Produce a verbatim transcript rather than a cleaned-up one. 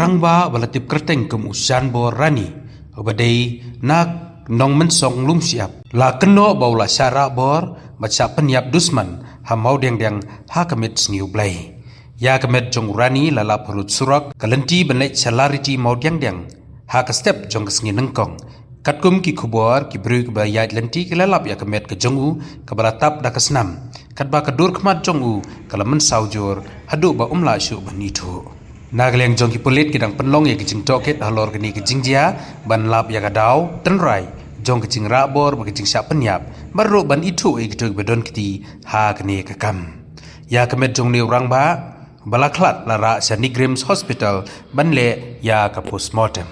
Rangbah ba la tip kyrteng kum u Shanbor Rani, uba dei na Nongmynsong Lumshyiap, la kynnoh ba u la shah rah bor bad shah pynïap dusman ha Mawdiangdiang ha ka miet sngi U Blei. Ïa ka met jong u Rani la lap harud surok, ka lynti ban leit sha Lariti Mawdiangdiang ha ka step jong ka sngi nyngkong. Katkum ki khubor, ki briew kiba ïaid lynti ki la lap ïa ka met ka jong u kaba la tap da ka snam, katba ka dur khmat jong u ka la mynsaw jur haduh ba um lah shuh ban ithuh. Na ka liang jong ki pulit ki dang pynlong ïa ki jingtohkit halor kane ka jingjia ban lap ïa ka daw tynrai jong ka jingrah bor bad ka jingshah pynïap, bad ruh ban ithuh ïa kito kiba don kti ha kane ka kam. Ïa ka met jong une u rangbah ba la khlad la rah sha NEIGRIHMS Hospital ban leh ïa ka postmortem.